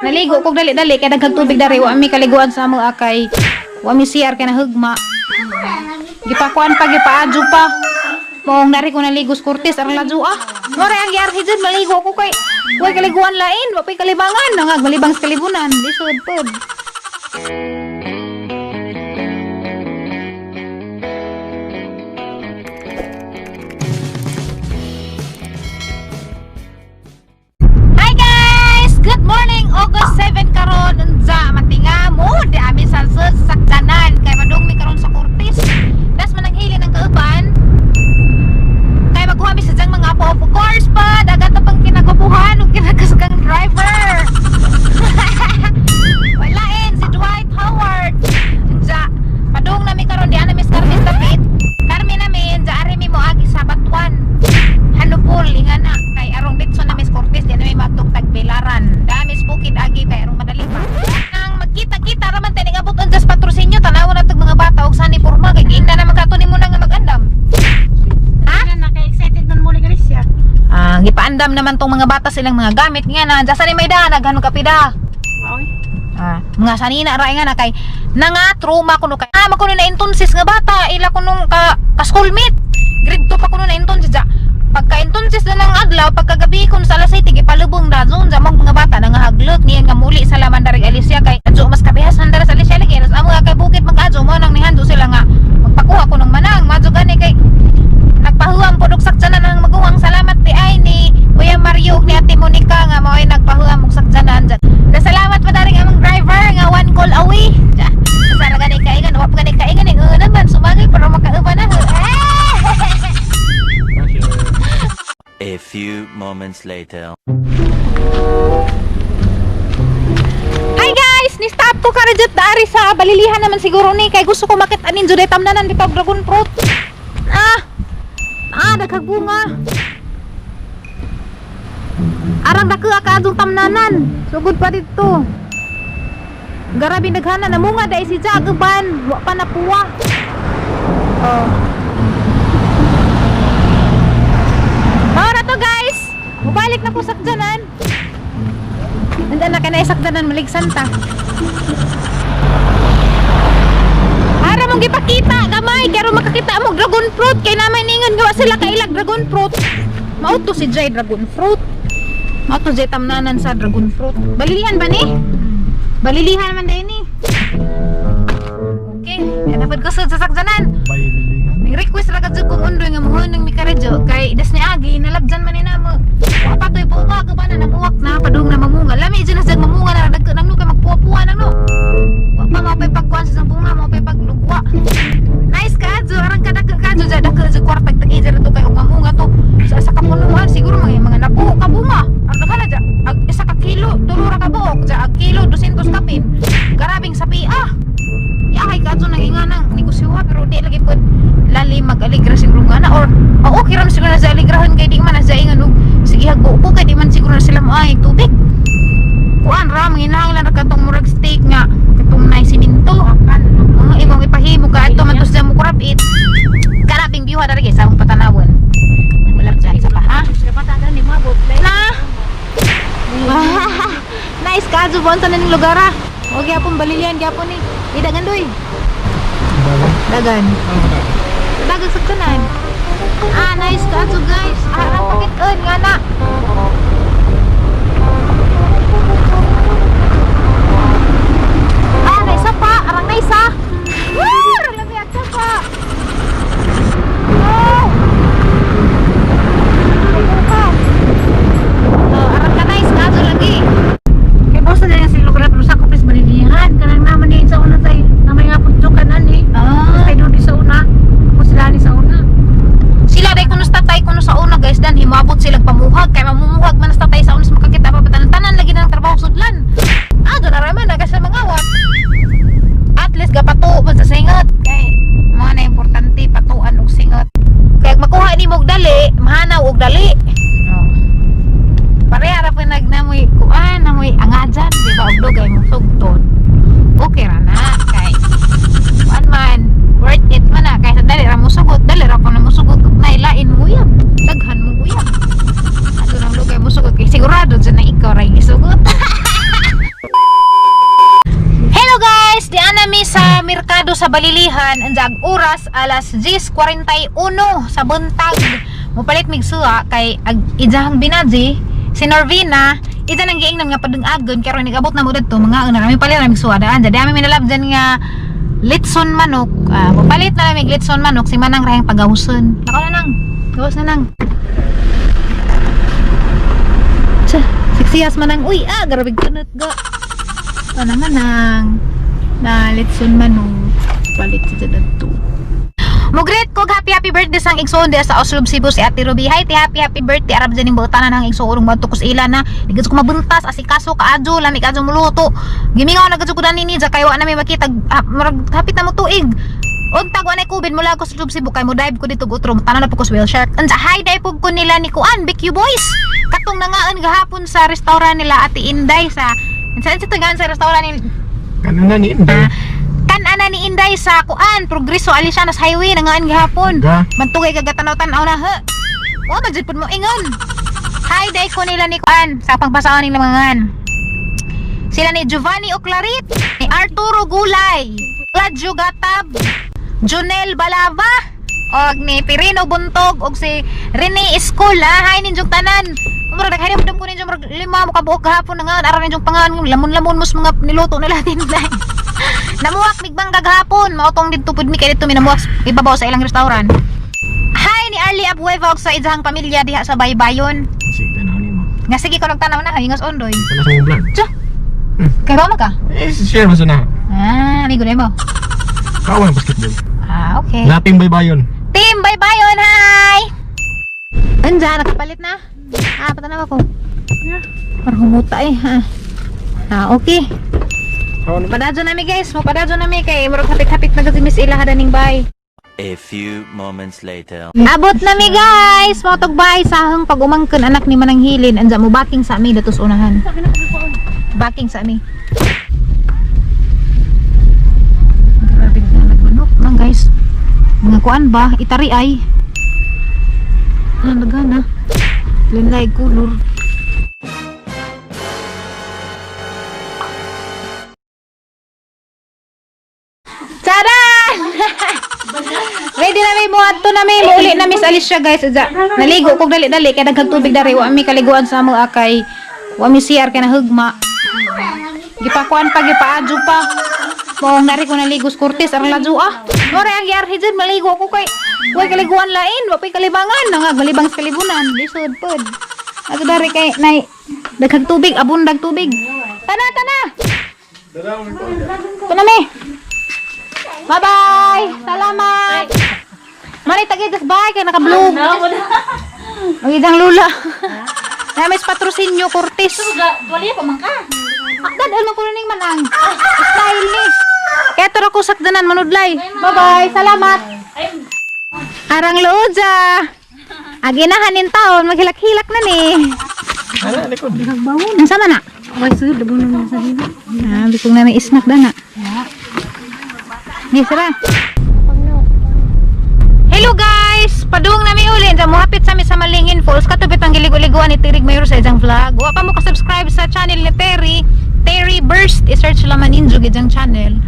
Naligo kog dali-dali kay daghang tubig dari, wa mi kaliguan sa among akay. Wa mi CR kay nahugma. Gipakuan pa, gipaadyo pa. Maong nari ko naligo sa Cortez arang ladyo ah. More ang giarhi dyan, maligo ko kay way kaliguan lain, wa pay kalibangan, nangag malibang sa kalibunan, lisod pod. Hi guys! Good morning! August 7 karon unsa matinga mo di ami sa sakdanan kay madung mi karon sa Cortez. Das man ang hili ng kauban. Kay magkuha mi sa diyang mga apo, of course pa dagat na pang kinagupuhan ug kinakasgang driver. Walain si Dwight Howard. Unsa padung nami karon di ana mi sa Carmen Dapit. Carmen namin unsa ari mi moagi sa Batuan. Hanupol inga na kay arong ditso na Miss Cortez di na mi matug tagbilaran. Dami sa bukid agi kay arong madali pa. Nang magkita-kita ra man tayo ning abot unsa sa patrosinyo, tanaw na tag mga bata og sani porma kay giingnan naman kato nimo na nga mag-andam. Ha? Naka-excited man muli ka siya. Ah, gipaandam naman tong mga bata silang mga gamit nga na sa ni may da naghanong kapida. Oy. Ah, mga sanina ra nga na kay nanga trauma kuno kay ah makuno na intonsis nga bata ila kunong ka schoolmate. Grade 2 pa kuno na intonsis ja. Pagka intonsis na ng adlaw, pagkagabi kun sa alas 7 gipalubong da zone sa mga bata nangahaglok niyan nga muli sa laman darig Alicia kay adyo mas kabihasan dara sa Alicia lagi amo kay bukid mag-adyo mo nang nihandyo sila nga magpakuha ko ng manang madyo gani kay nagpahuam po og sakyanan ang maguwang. Salamat ti ay ni Kuya Mario ug ni Ate Monica nga mao ay nagpahuam og sakyanan dyan. Da salamat pa daring among driver nga one call away. Ja. Sara gani kaingan, wa pa gani kaingan ing naman sumagay para makauban na. Eh! A few moments later. Hi guys, ni stop ko karon jud dari sa balilihan naman siguro ni kay gusto ko makita nin juday tamnanan bitaw dragon fruit. Ah. Ah, daghang bunga. Arang dako ka adong tamnanan. Sugod pa dito. Garabi daghana namunga dai si Jagaban, wa pa napuwa. Oh. Mao na to guys. Mubalik na ko sakjanan. Nandiyan na kay naisakdanan maligsan ta. Ara mong gipakita gamay kay aron makakita mo dragon fruit kay namay ningon gawa sila kailag dragon fruit. Mao to si Jay dragon fruit. Mao to Jay tamnanan sa dragon fruit. Balilihan ba ni? Balilihan man din ni. Okay, kaya dapat ko sa sasakdanan. May request ra kadto kung undoy nga muhon ng mikaradyo kay das ni agi nalabjan man ni namo. Wa pa toy bunga ka ba na namuwak na padung na mamunga. Lami jud na siya mamunga na dagko nang no kay magpuwa-puwa nang no. Wa pa mao pay pagkuan sa bunga, mao pay paglugwa. Nice ka adyo, arang ka dagko ka adyo dagko sa kwarta tagi dira to kay og mamunga to. Sa kapunuan siguro mga napuho ka bunga. Ang daghan na dya, ag isa ka kilo, tulo ra ka buok, dya ag kilo 200 kapin. Garabing sapi ah. Yahay ka adyo nang inga nang negosyo ha, pero di lagi pod lalim mag-aligra siguro nga na or oh, okay ra man siguro na sa aligrahon kay di man na sa ingan og sige hagbo ko kay di man siguro na sila moay tubig. Kuan ra manginahanglan ra katong murag steak nga katong nay simento. Mga imong ipahimo ka adto man to sa mo kurap it. Karabing view ha diri sa among patanawon. Wala dyan sa pa ha. Na. Nice ka bon sa ning lugar ah. O gyapon balilian gyapon ni. Di dagan doy. Dagan. Dagan sa tanan. Ah, nice ka guys. Ah, ang pakit-on nga na. Ah, naisa pa. Arang naisa. Woo! Lami at pa. Oh! Oh, arang ka nice ka lagi. Kay boss na lang sila pero sa kupis balilihan kanang naman ni sa una tay na may nga pudtukan ani. Ah. Kay doon sa una. Ako sila ni sa una. Sila day kuno sa tatay kuno sa una guys dan himabot sila pamuhag kay mamumuhag man sa tatay sa una sa makakita pa tanan tanan lagi na ng trabaho sudlan. Ah, doon na raman na kasi mga wat. At least gapato man sa singot kay mga na importante patuan og singot. Kay makuha ni og dali, mahanaw og dali. No. Pareha ra pa nagnamoy kuan, namoy angajan, di ba og dugay mo sugton. Okay ra na kay kuan man, worth it man na kay sa dali ra mo sugot, dali ra pa na mo sugot ug nailain mo uyab, daghan mo uyab. Ato nang dugay mo sugot kay sigurado dyan na ikaw ra gisugot. merkado sa Balilihan, ang jag oras alas 10:41 sa buntag. Mupalit mig suwa kay ag ijahang binaji si Norvina, ija nang giingnan nga padung-agon karon nigabot na mo didto mga una kami palit na mig suwa daan. Jadi ami minalabjan nga litson manok. Ah, mupalit na mig litson manok si Manang raheng pagahuson. Nakaw na nang. Gawas na nang. Tsa, siksiyas manang. Uy, ah, grabe kunot ga. Ano manang na litson manok. Palit si dadto. Mugreet ko happy happy birthday sang igsoon diya sa Oslob Cebu si Ate Ruby. Hi, te, happy happy birthday. Arab dyan yung buotanan ng igsoon ug madto ko sa ila na. Di gud ko mabuntas asikaso kaadyo lami kaadyo muluto. Gimingaw na gud ko dani ni kay wa na may makita, ah, murag hapit na mo tuig. Untag wa na COVID mula ko sa Oslob Cebu kay mo dive ko dito gutrom tanan na po ko sa whale shark. Unsa hi dive pug ko nila ni Kuan BQ Boys. Katong nangaan gahapon sa restaurant nila Ate Inday sa saan sa tagaan sa restaurant ni Kanan ni Inday. Kan-ana ni Inday sa Kuan Progreso Alisianas Highway nangaan gahapon. Ga. Mantugay kagatanaw-tanaw na ha. O, oh, pud mo ingon. Hi, day ko nila ni Kuan sa pangpasaon nila mga. Sila ni Giovanni Oclarit, ni Arturo Gulay, Claudio Gatab, Junel Balava, og ni Pirino Buntog, og si Rene Escola. Hi ninyong tanan. Murag nagharim ko ninyo murag lima mo kabuok gahapon na nga aron ninyong pangan lamon-lamon mos mga niluto nila tinday. Namuwak migbangga gahapon. Mao tong didto pud mi kay didto mi namuwak ibabaw sa ilang restaurant. Hi ni Arlie Abueva og sa ijahang pamilya diha sa Baybayon. Sige, tanaw ni mo. Nga sige ko nagtanaw na hingos ondoy. Kana sa mong vlog. Tiyo. Kay ba ka? Eh, share mo sa na. Ah, amigo na mo. Kawan ang basketball. Ah, okay. Laping baybayon. Team Baybayon, hi! Anja, nakapalit na? Ah, patanaw ako. Parang humuta eh, ha? Ah, okay. Padadyo nami guys, mapadadyo nami kay murag hapit-hapit na kasi Miss Ila hadaning bay. A few moments later. Abot nami guys, motog bay sahang pag umangkon anak ni Manang Hilin, anja mo backing sa ami datos unahan. Backing sa ami. Grabe na nagmanok man guys. Mga kuan ba, itari ay. Ano nagana? Linlay kulor. Charan! Ready na mi mo adto na mi muuli na Miss Alicia guys. Uja, naligo kog dali-dali kay daghang tubig dari wa mi kaliguan sa amo akay. Wa mi CR kay nahugma. Gipakuan pa gipaadyo pa. Maong nari ko naligo sa Cortez arang ladyo ah. More ang giarhi dyan maligo ko kay way kaliguan lain, wa pay kalibangan nga malibang sa kalibunan. Lisod pod. Ato dari kay nay daghang tubig, abundag tubig. Tana tana. Tana mi. Bye-bye! Salamat! Mari tagi just bye kay naka-blue. Ang idang lula. Namis patrosinyo Cortez. Dwali pa man ka. Akdad alma ko ning manang. Style ni. Kaya tara ko sakdanan manudlay. Bye-bye. Salamat. Arang looja. Aginahan nin taon maghilak-hilak na ni. Ana, likod. Ang sama na? Ay, sir, dabo na sa dito. Ah, bisog na may snack dana. Di sira. Hello guys! Padung na mi uli. Diyan muhapit sa mi sa Malingin Falls. Katubit ang giligo-liguan ni Tirig Mayor sa isang vlog. Wa pa mo ka-subscribe sa channel ni Terry. Terry Burst. I-search laman ninyo gid ang channel.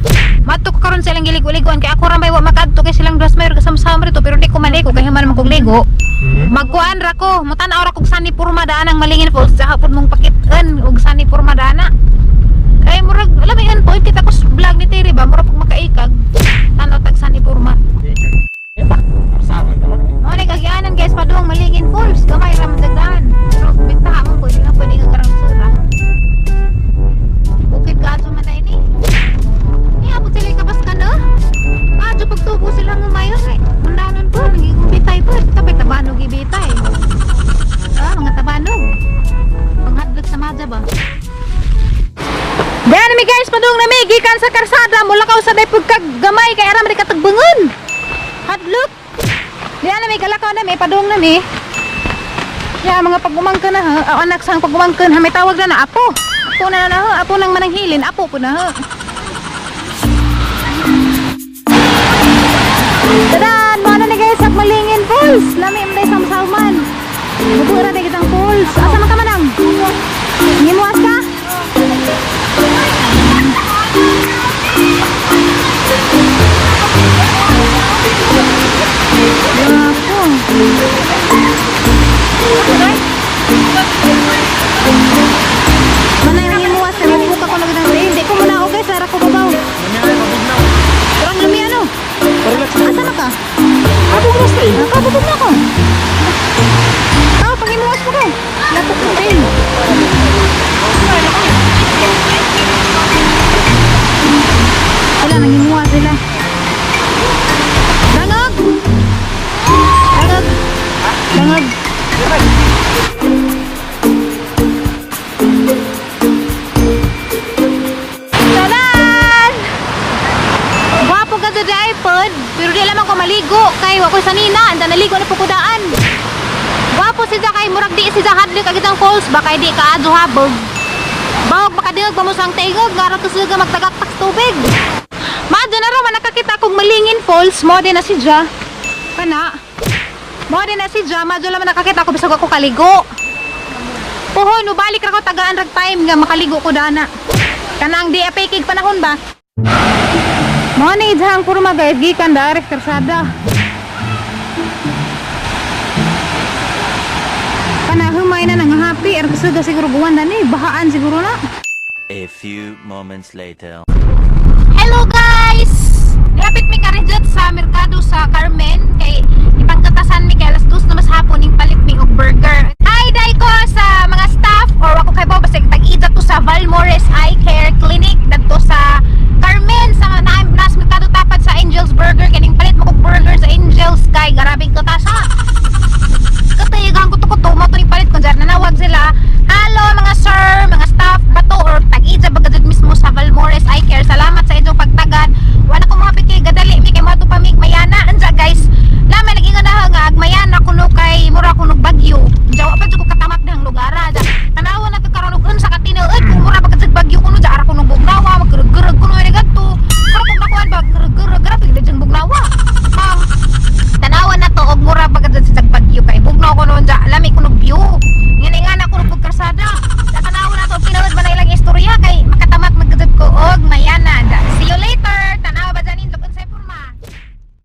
Mato ko karon sa ilang giligo-liguan kay ako ra may wa makadto kay silang Blas Mayor kasama-sama rito pero di ko maligo kay human man kog ligo. Magkuan ra ko, mutan-aw ra kog sani purma daan ang Malingin Falls. Sa hapon mong pakit-an og sani purma dana. Kay murag alam mo yun po, kita ko sa vlog ni Terry ba, murag pag makaikag. Tanaw tag sani purma. Mo ni kagyanan guys padung Malingin Falls, gamay ra man dagdaan. Pero bintaha mo pwede nga pwede nga karang sura. Bukid ka ato man na ini. Ni abot sila kabas ka no? Adyo pagtubo sila nga mayon eh. Undanon po, nagiging bitay po. Tapay tabanog ibitay. Ah, mga tabanog. Panghadlok sa madya ba? Diyan mi guys, padung na mi gikan sa karsada mulakaw sa day pagkagamay kay aram ri katagbangon. Hadlok. Diyan na mi kalakaw na mi padung na mi. Ya mga pagumangkon na ha, ah, anak sang pagumangkon ha may tawag na na apo. Apo na na ha, apo nang mananghilin, apo po na ha. Tadan, mo na ni guys sa Malingin Falls. Lami man day samsaman. Mubo ra day kitang falls. Asa man ka manang? Ngimuas ka? ko maligo kay wa ko sanina, anda naligo na po ko daan. Gwapo siya kay murag di siya hadlok ag itang falls ba kay di ka adyo habog. Bawag makadingog pa mo sang tingog nga ra kusog nga magtagak-tak sa tubig. Maadyo na ra man nakakita kog Malingin Falls, mo din na siya. Kana. Mo din na siya, maadyo lang man nakakita ko bisag ako kaligo. Pohon, balik ra ko tagaan rag time nga makaligo ko dana. Kanang di apekig panahon ba? Mo ni idhang puro mga guys gikan direct karsada. Panahumay na nang happy er kusog siguro buwan na ni bahaan siguro na. A few moments later. Hello guys! Lapit mi karidjot sa merkado sa Carmen kay ipangkatasan mi kay alas 2 na mas hapon ning palit mi og burger. Hi dai ko sa mga staff or ako kay Bob basta tag-ija to sa Valmores IQ.